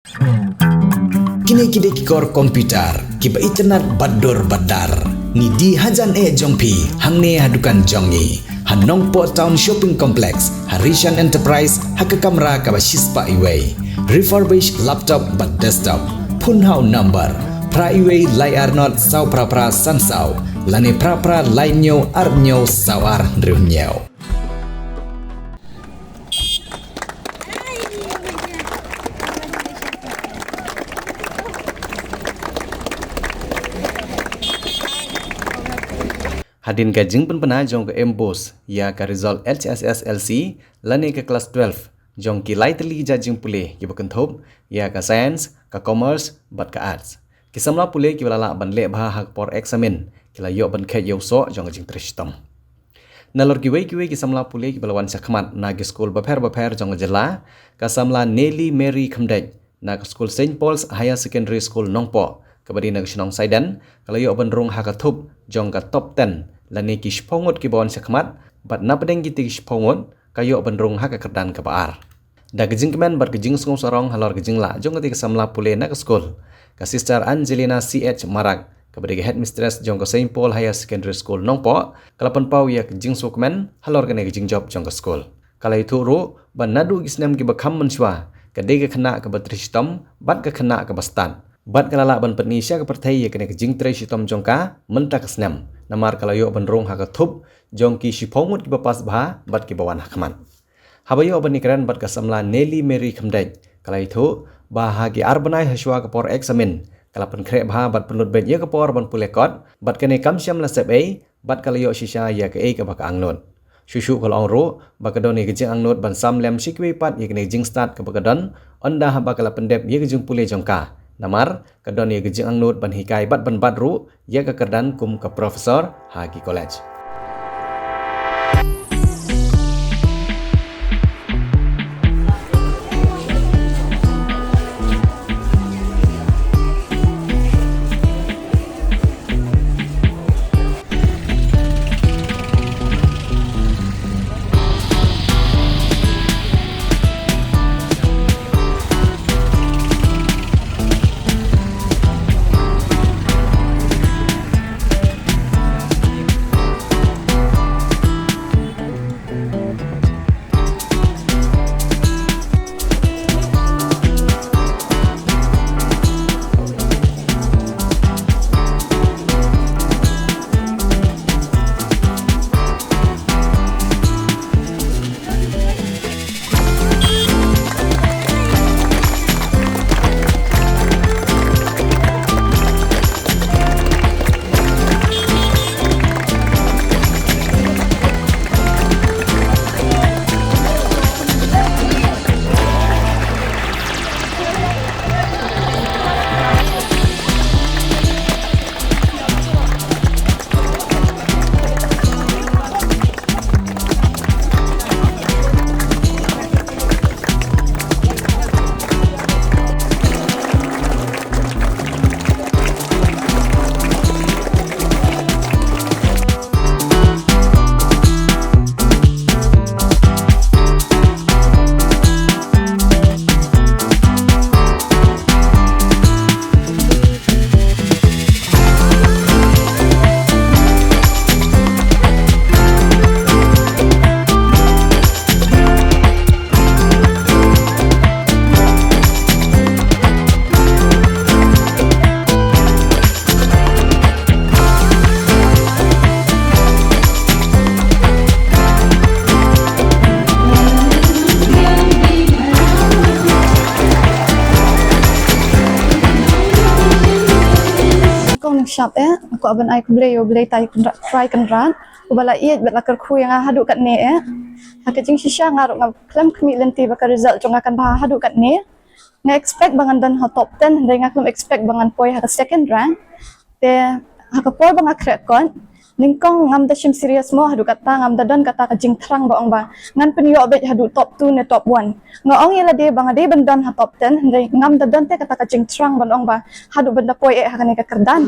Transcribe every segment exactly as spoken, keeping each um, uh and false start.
Kine ki dei ki kor computer kiba itynnad bad dur bad dar. Ngi die hajan eh jong phi hangne ha dukan jong ngi ha Nongpoh Town Shopping Complex, ha Rishan Enterprise, ha ka kamra kaba shispah iwei. Refurbished laptop bad desktop. Phone ha u number phra iwei lai ar not saw phra phra san saw lane phra phra lai hynñiew ar hynñiew saw ar hynriew hynñiew. Hadien ka jingpynbna jong ka MBOSE ïa ka result HSSLC lane ka klas twelve jong ki lai tylli ki jait jingpule kiba kynthup ïa ka Science, ka Commerce bad ka Arts, ki samla pule kiba la lah ban leh bha ha ka por eksamin ki la ïoh ban kheit ïa u soh jong ka jingtrei shitom. Nalor kiwei kiwei ki samla pule kiba la wan shakhmat na ki skul bapher bapher jong ka jylla, ka samla Nelly Mary Khymdeit na ka skul Saint Paul's Higher Secondary School Nongpoh kaba dei na ka shnong Saiden ka la ïoh ban rung ha ka thup jong ka top ten lane ki shiphew ngut kiba wan shakhmat, bad napdeng kitei ki shiphew ngut ka ïoh ban rung ha ka kyrdan kaba ar. Da ka jingkmen bad ka jingsngewsarong halor ka jinglah jong katei ka samla pule na ka skul, ka Sister Angelina C H Marak kaba dei ka headmistress jong ka Saint Paul Higher Secondary School Nongpoh ka la pynpaw ïa ka jingsngewkmen halor kane ka jingjop jong ka skul. Ka la ïathuh ruh ba naduh ki snem kiba kham mynshuwa ka dei ka khynnah kaba trei shitom bad ka khynnah kaba stad, bad ka la lah ban pyni sha ka pyrthei ïa kane ka jingtrei shitom jong ka mynta ka snem namar ka la ïoh ban rung ha ka thup jong ki shiphew ngut kiba pass bha bad kiba wan ha khmat. Haba ïoh ban ïakren bad ka samla Nelly Mary Khymdeit ka la ïathuh ba ha ki ar bnai hashwa ka por eksamin ka la pynkhreh bha bad pynlut beit ïa ka por ban pule kot, bad kane kam shym la sep ei bad ka la ïoh shisha ïa kaei kaba ka angnud. Shuh shuh ka la ong ruh ba ka don ïa ka jingangnud ban sam lem sha kiwei pat ïa kane ka jingstad kaba ka don, ynda haba ka la pyndep ïa ka jingpule jong ka namar ka don ïa ka jingangnud ban hikai bad ban bat ruh ïa ka kyrdan kum ka professor ha ki college. Kong Ningshap eh, nga kwah ban ai khublei ïa U Blei Trai Kynrad, Trai Kynrad uba la ïeit bad la kyrkhu ïa nga haduh katne eh. Ha ka jingshisha nga ruh nga khlem khmih lynti ba ka result jong nga kan bha haduh katne. Nga expect ba ngan don ha top ten, hynrei nga khlem expect ba ngan poi ha ka second rank. Te ha ka por ba nga khreh kot, nyngkong ngam da shim serious mo haduh katta, ngam da don kata ka jingthrang ba ong ba ngan pynïoh beit haduh top two ne top one. Nga ong ïa lade ba nga dei ban don ha top ten, hynrei ngam da don te kata ka jingthrang ban ong ba haduh ban da poi eh ha kane ka kyrdan.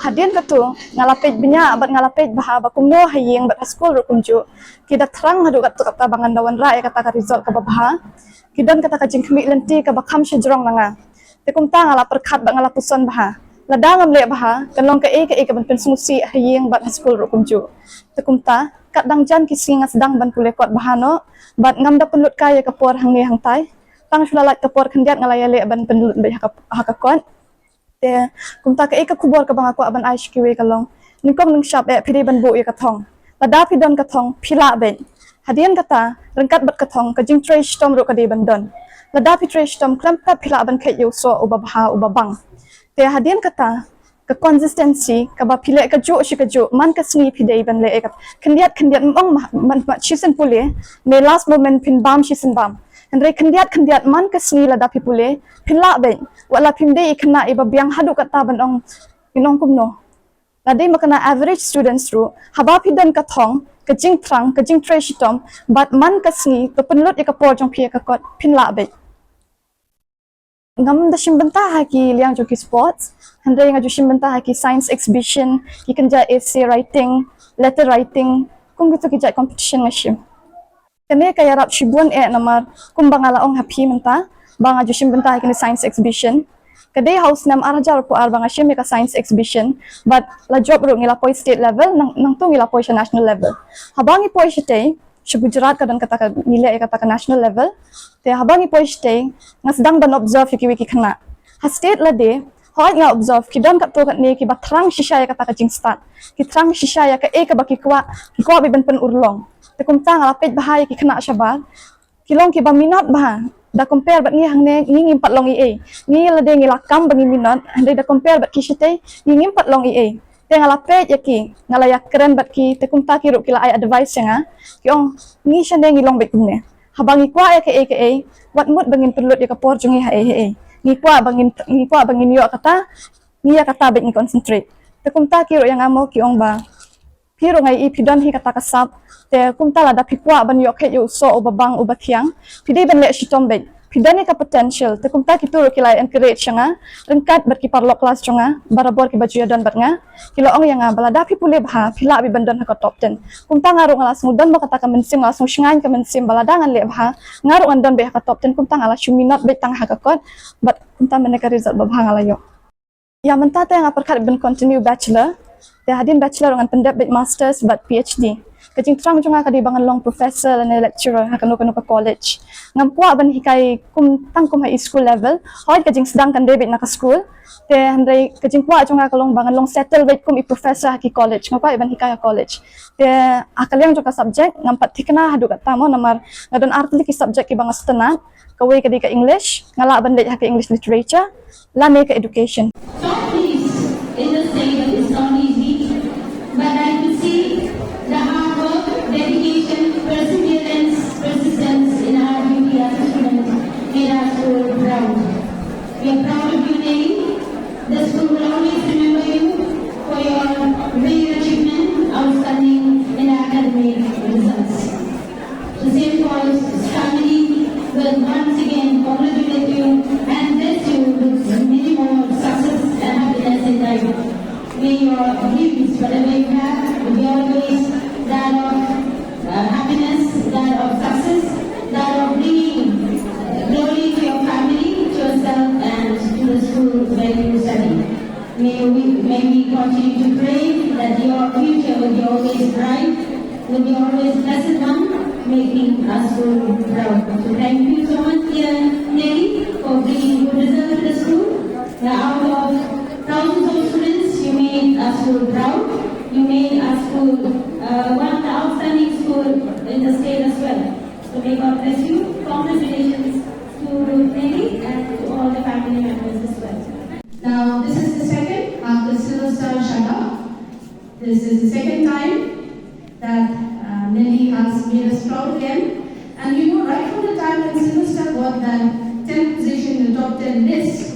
Hadien katu nga la peit bniah bad nga la peit bha ba kumno ha ïing bad ha skul ruh kumjuh ki da thrang haduh katta katta ba ngan da wanrah ïa kata ka result kaba bha. Ki don kata ka jingkhmih lynti kaba kham shajrong na nga. Te kumta nga la pyrkhat bad nga la puson bha. Lada ngam leh bha, kan long kaei kaei kaban pynsngewsih ha ïing bad ha skul ruh kumjuh. Te kumta, katba dang jan ki sngi nga sdang ban pule kot bha noh, bad ngam da pynlut kai ïa ka por hangne hangtai. Tang shu la lait ka por khyndiat nga la ïaleh ban pynlut beit ha ka, ha ka kot. Te kumta kaei ka khubor kaba nga kwah ban ai sha kiwei ka long, nyngkong nyngshap eh phi dei ban buh ïa ka thong. Lada phi don ka thong, phi lah beit. Hadien kata, ryngkat bad ka thong, ka jingtrei shitom ruh ka dei ban don. Lada phi trei shitom, khlem pep phi lah ban kheit ïa u soh uba bha uba bang. Te hadien kata, ka consistency, kaba phi leh kajuh shi kajuh, man ka sngi phi dei ban leh ïa ka khyndiat khyndiat, ym ong ma, man, ma shisien pule, ne last moment phin bam shisien bam. Hynrei khyndiat khyndiat man ka sngi lada phi pule, phin lah beit. Wat la phim dei i khynnah iba biang haduh katta ban ong, in ong kumno. Lada ma kane average students ruh, haba phi don ka thong, ka jingthrang, ka jingtrei shitom, bad man ka sngi, to pynlut ïa ka por jong phi ïa ka kot, phin lah beit. Ngam da shim bynta ha ki liang jong ki sports, hynrei nga ju shim bynta ha ki science exhibition, ki kynja essay writing, letter writing, kum kito ki jait competition nga shim. Kane ka ïarap shibun eh namar kumba nga la ong ha phi mynta, ba nga ju shim bynta ha kine science exhibition. Ka dei ha u snem ar hajar arphew ar ba nga shim ïa ka science exhibition, bad la jop ruh ngi la poi state level, nang, nangtu ngi la poi sha national level. Haba ngi poi shatei, sha Gujarat ka don kata ka, ngi leh ïa kata ka national level. Te haba ngi poi shatei, nga sdang ban observe ïa kiwei ki khynnah. Ha state lade, hooid nga observe, ki don katto katne kiba thrang shisha ïa kata ka jingstad. Ki thrang shisha ïa kaei kaba ki kwah, ki kwah beit ban pynurlong. Te kumta nga la peit bha ïa ki khynnah shabar. Ki long kiba minot bha. Da compare bad ngi hangne, ngi ngim pat long ei ei. Ngi lade ngi la kam ba ngi minot, hynrei da compare bad ki shatei, ngi ngim pat long ei ei. Te nga la peit ïa ki, nga la ïakren bad ki, te kumta ki ruh ki la ai advice ïa nga. Ki ong, ngi shane ngi long beit kumne. Haba ngi kwah ïa kaei kaei, wat mut ba ngin pynlut ïa ka por jong ngi ha ei ha ei. Ngi kwah ba ngin, ngi kwah ba ngin ïoh kata, ngi ïa kata beit ngi concentrate. Te kumta ki ruh ïa nga mo ki ong ba, phi ruh nga ïohi phi don hi kata ka sap. Te kumta lada phi kwah ban ïoh kheit ïa u soh uba bang uba thiang, phi dei ban leh shitom beit. Phi don ïa ka potential. Te kumta kito ruh ki la encourage ïa nga, ryngkat bad ki paralok klas jong nga, barabor kiba ju ïadon bad nga. Ki la ong ïa nga ba lada phi pule bha, phi lah beit ban don ha ka top ten. Kumta nga ruh nga la sngew don bha kata ka mynsiem, nga la sngew shngaiñ ka mynsiem ba lada ngan leh bha, nga ruh ngan don beit ha ka top ten, kumta nga la shu minot beit tang ha ka kot, bad kumta mynne ka result ba bha nga la ïoh. Ïa mynta te nga pyrkhat ban continue bachelor. Te hadien bachelor ngan pyndep beit masters bad P H D. Ka jingthrang jong nga ka dei ba ngan long professor lane lecturer ha kano kano ka college. Ngam kwah ban hikai kum tang kum ha i school level. Hooid ka jingsdang kan dei beit na ka school. Te hynrei ka jingkwah jong nga ka long ba ngan long settle beit kum i professor ha ki college. Nga kwah ban hikai ha college. Te ha ka liang jong ka subject ngam pat thikna haduh katta mo namar nga don ar tylli ki subject kiba nga sngewtynnat. Kawei ka dei ka English, nga lah ban leit ha ka English literature, lane ka education. Top list in the state is not easy, but I could see the hard work, dedication, perseverance, persistence in our duty as a student made us all proud. We are proud of you, Nelly. The school will always remember you for your rare achievement, outstanding in academic results. The Saint Paul's family will once again congratulate you and bless you with many more success and happiness in life. May your dreams, whatever you have, will be always that of uh, happiness, that of success, that of bringing glory to your family, to yourself, and to the school where you study. May we, may we continue to pray that your future will be always bright, will be always blessed one, making us all proud. So thank you so much, dear Nelly, for bringing good result to the school. Now, out of thousands of students, you made us all proud. You made us school uh, one of the outstanding school in the state as well. So may God bless you. Congratulations to Nelly and to all the family members as well. Now, this is the second after Silver Star Shada. This is the second time that uh, Nelly has made us proud again. And you know, right from the time when Silver Star got that tenth position in the top ten list,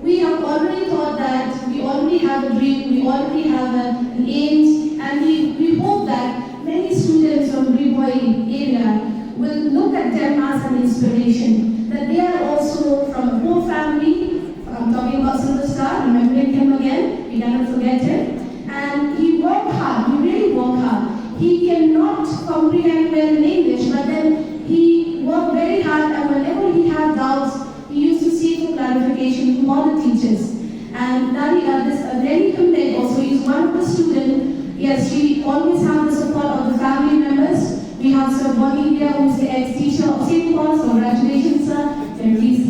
we have already thought that we already have a dream, we already have a, an aim, and we, we hope that many students from Ri Bhoi area will look at them as an inspiration, that they are also from a poor family. I'm talking about Silver Star, remembering him again, we cannot forget him. And he worked hard, he really worked hard. He cannot comprehend well in English, but then he worked very hard, and whenever he had doubts, he used to seek for clarification. all the teachers. And Nani, uh, this, uh, Nelly Khymdeit also is one of the student. Yes, she always has the support of the family members. We have Sir Bonnie here, who is the ex-teacher of Saint Paul's. Congratulations, sir. And please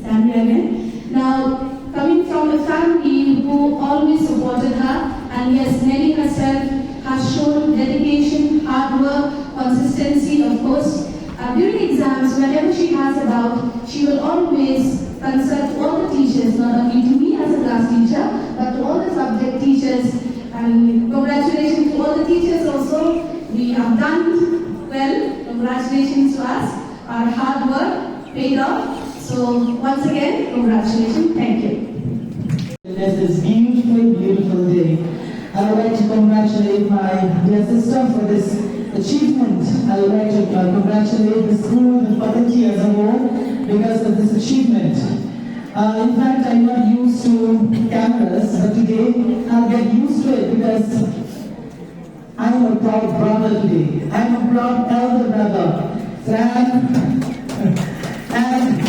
stand here again. Now, coming from a family who always supported her, and yes, Nelly herself has shown dedication, hard work, consistency, of course. Uh, during exams, whenever she has a doubt, she will always consult all the teachers, not only to me as a class teacher, but to all the subject teachers. And congratulations to all the teachers also. We have done well. Congratulations to us. Our hard work paid off. So once again, congratulations. Thank you. This is beautiful, beautiful day. I would like to congratulate my dear sister for this achievement. I would like to uh, congratulate the school, the faculty as a whole, because of this achievement. Uh, in fact, I'm not used to cameras, but today I'll get used to it because I'm a proud brother today. I'm a proud elder brother. And, and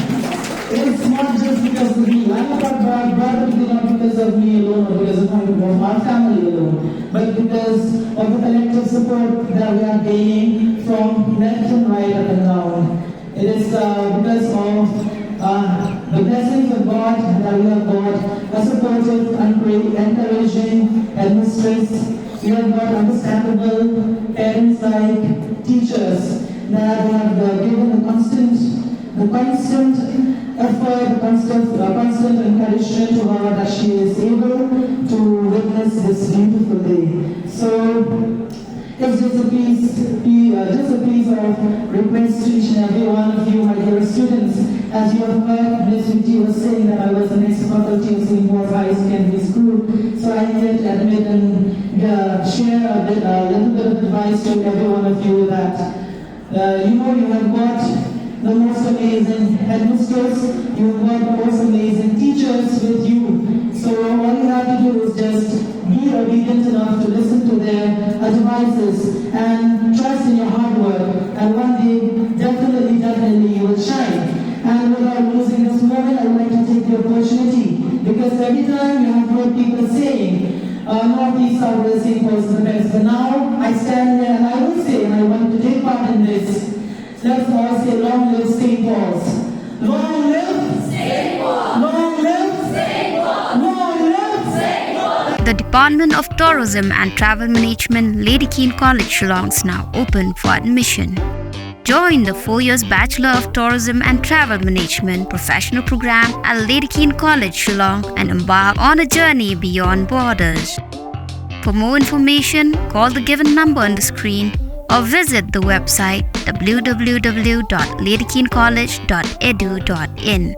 it's not just because of me. I'm a proud bro- brother today, not because of me alone or because of my, of my family alone, but because of the collective support that we are gaining from left and right up and down. It is uh, because of uh, the blessings of God that we have got a supportive and great, encouraging headmistress. We have got understandable parents like teachers that have uh, given the constant, the constant effort, the constant, uh, constant encouragement to her that she is able to witness this beautiful day. So it's just a piece, pe- uh, just a piece of request to each and every one of you, my dear students. As you have heard, Miss Viti was saying that I was an ex-faculty of Saint Paul's Higher Secondary School, so I need to admit and uh, share a, bit, a little bit of advice to every one of you that uh, you know you have got the most amazing headmistress, you have got the most amazing teachers with you. So all you have to do is just be obedient enough to listen to their advices and trust in your hard work. And one day, definitely, definitely, you will shine. And without losing this moment, I would like to take the opportunity because every time you have heard people saying, uh, Northeast South West Saint Paul's is the best. But now I stand here and I will say, and I want to take part in this. Let's all say, long live Saint Paul's. Long live Saint Paul's. Long live Saint Paul's. Long live Saint Paul's. The Department of Tourism and Travel Management, Lady Keane College, Shillong is now open for admission. Join the four years Bachelor of Tourism and Travel Management professional program at Lady Keane College, Shillong, and embark on a journey beyond borders. For more information, call the given number on the screen or visit the website w w w dot lady keane college dot e d u dot i n.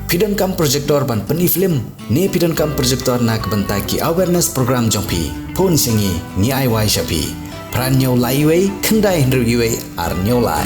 Phi donkam projector ban pyni film ne phi donkam projector na ka bynta ki awareness program jong phi? Phone sha ngi, ngi ai wai sha phi. Phra hynñiew lai wei, khyndai hynriew wei, ar hynñiew lai.